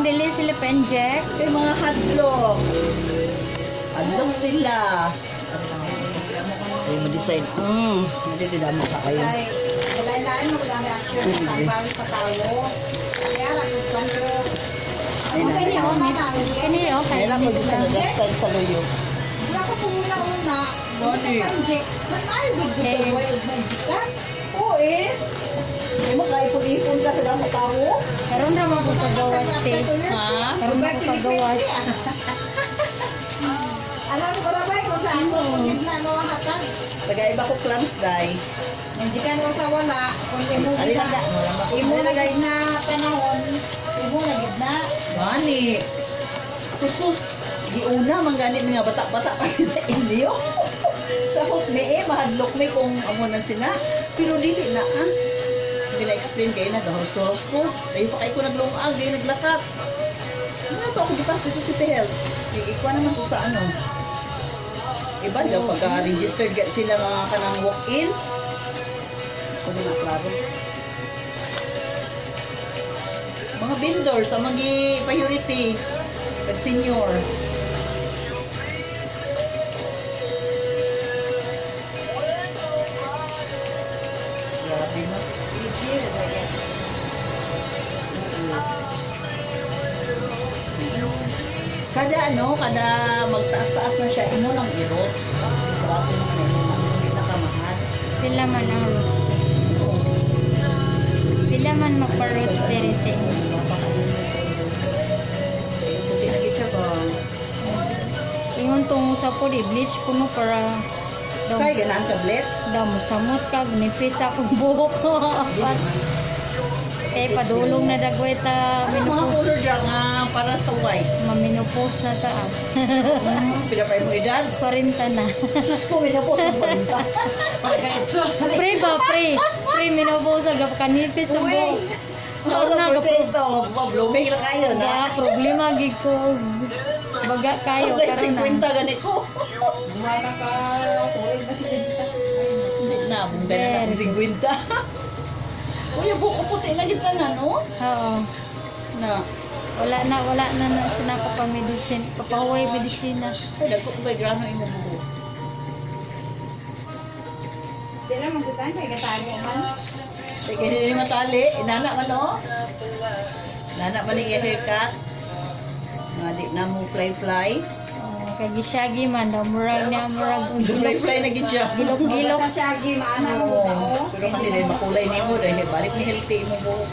Anong dili sila pa-inject? Kay mga hadlok. Hadlok sila. Ay, ma-design. Hindi sila makaayo. Kay, lain-lain mo ang reaction sa tao sa tao. Kaya lang, kung pero, Ay, ang na. kaya sa una, Kani okay. Kaya lang mag-design na sa luyo. wala ko kung una-una, Gani. ma-inject. Mas tayo good Okay. good way of ma-inject ka. Oo eh. Ay, makaipon-ipon ka sa damo tao. Karon ra mo ko pagawas te. Ha? Karon ra ko pagawas. Alam mo ba ba kung sa ako, kung yun na ano ang hatag. Tagaiba ko clams, day. Hindi ka na sa wala, kung imo Ali na, lang da. imo na gid na panahon, imo na gid na. Gani. Kusus. Giuna man gani mga bata-bata pa rin sa inyo. Sa hope ni eh, mahadlok mi kung amo nan sila. Pero dili na ah. Hindi na-explain kayo na gahos ko. Ay pa kay ko naglungag, di naglakat. Ano to ako gipas dito sa City Health. Ikuha naman ko sa ano. Iba daw pagka registered ga sila mga kanang walk-in. Kuno na klaro. Mga vendors ang magi priority kag senior. Grabe no. Kada ano, kada magtaas-taas na siya, imo nang irot. Grabe naman na imo nang hindi na kamahal. Pila man ang roots te. Oo. Pila man magpa-roots diri sa inyo. Puti na gid siya ba? Ingon tungo sa po di bleach kuno para daw Kay ganaan ka blitz. daw mosamot ka nipis akong buhok. Eh padulong na dagway ta Ano mga minupos color dra nga para sa white? maminupos na ta. Ah. Pila pa mo edad? 40 na. Sus ko minapos ang 40. Pre ba pre? Pre minupos aga kanipis ang Uy. buhok. Sa Sa una una ito, blooming na kayo na. Ya, problema gid ko. Baga kayo Kay karon 50 na. gani ko. Duha na ka, tuig ba si Benta? Hindi na, bungga na akong 50. Uy, buko puti na gid na no? Oo. Na. Wala na siya pa medicine, papahuway medisina. Ay, dagko ko kay grano imo buhok. Di na magkutan kay gatali man. Kay kay dili matali, inana man no? Nana man ni iya haircut. Nga di na mo fly fly. Oh, kay gishagi man daw murag na murag og Fly fly na gid siya. Gilok-gilok. Sa Shaggy maana mo Oo. tao. Pero kasi dahil makulay nimo dahil balik ni healthy imong buhok.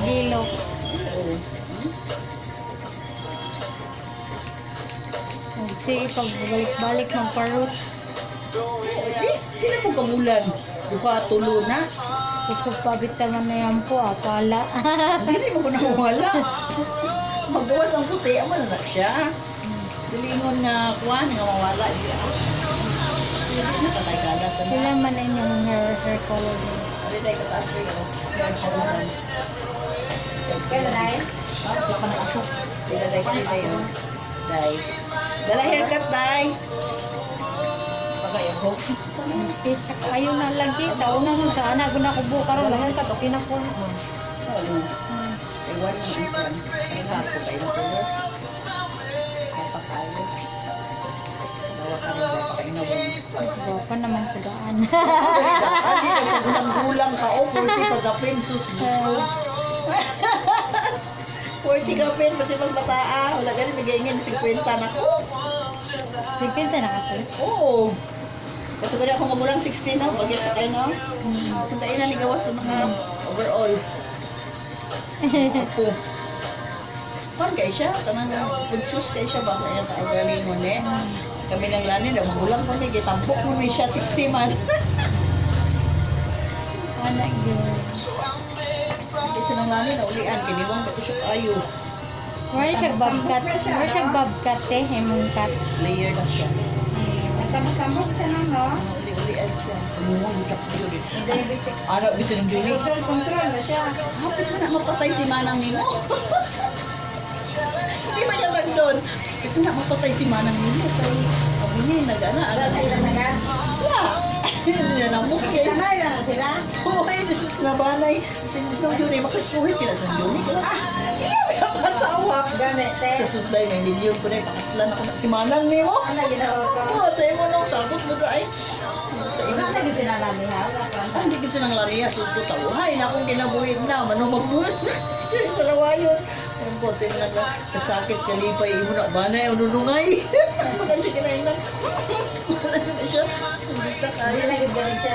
Gilok. Oo. Og sige pagbalik-balik magpa-roots. Di, di na po kamulan. Duha tulo na. Kusog pa bitaw man na yan po, ah, pala. Dili mo ko nawala. Magawas ang puti, amo na na siya. Dilingon nga kuan nga mawala di ah. Dili na tatay kala sa Pila na. man inyong hair color din. Ari tay kataas rin oh. Kaya dai. Ah, wala ka na aso. Sila day ka day oh. Day. Dala haircut day. Pagay ako. Peace ako. Ayaw na lagi. Sa una sa ana guna ko buo karon Dala haircut okay na po. Oo. Ewan mo ang kuan. Ay hapo kayo color. Kapakayo. Dawa ka rin daw pakainawin. Mas pa naman kugaan. Gulang-gulang ka, oh, 40 pagkapin, sus, Diyos ko. 40 kapin, pati pagbataa. Wala ganun, bigay nga 50 na ko. Depende na ka to. Oo. Kato gani ako magulang 16 na, bagay sa kayo na. Tandaan na ni gawas sa mga overall. Ako. Kuan kay siya, kanang pag-choose kay siya ba sa iyang kaugalingon eh. Kami nang lani, daw magulang ko ni, gitampok mo ni siya 60 man. Ana gyud. Kasi nang lani, naulian, kiniwang ko siya kayo. Mura siya bob cut. Mura siya bob cut eh, imong cut. Layer na siya. Nagtambok-tambok siya nang no. Uli-ulian siya. Tumuwang, bitak yun eh. Diabetic. Ano, gusto ng Julie? Control control na siya. Hapit mo na mapatay si Manang nimo. Hindi ba niya tagdon? Hapit mo na mapatay si Manang nimo. Kay, kami ni, nag-ana, Wala ana. sila nagan. Wala. Hindi na namok kay. Tanay na sila. Uy, this is nabanay. Sin nung Julie, makikuhit kina sa Julie. Ah, iya, may pasa. Gamit, te. Sa susday, may milyon ko na ipakaslan ako na. Si Manang ni mo. Ano ginoo ko? Oo, sa imo nung sagot mo ay. Sa imo. Wala na gid sila lami ha. Wala pa. Ah, hindi kasi nang lariya, susto tao. Hay, na akong kinabuhit na, manumagbuhat. Sa lawayon. Ang po, sa imo na kasakit, kalipay, imo na, banay, ununungay. Magan siya kinainan. Magan na siya. Hindi ta Hindi kaya. na gid ganun siya.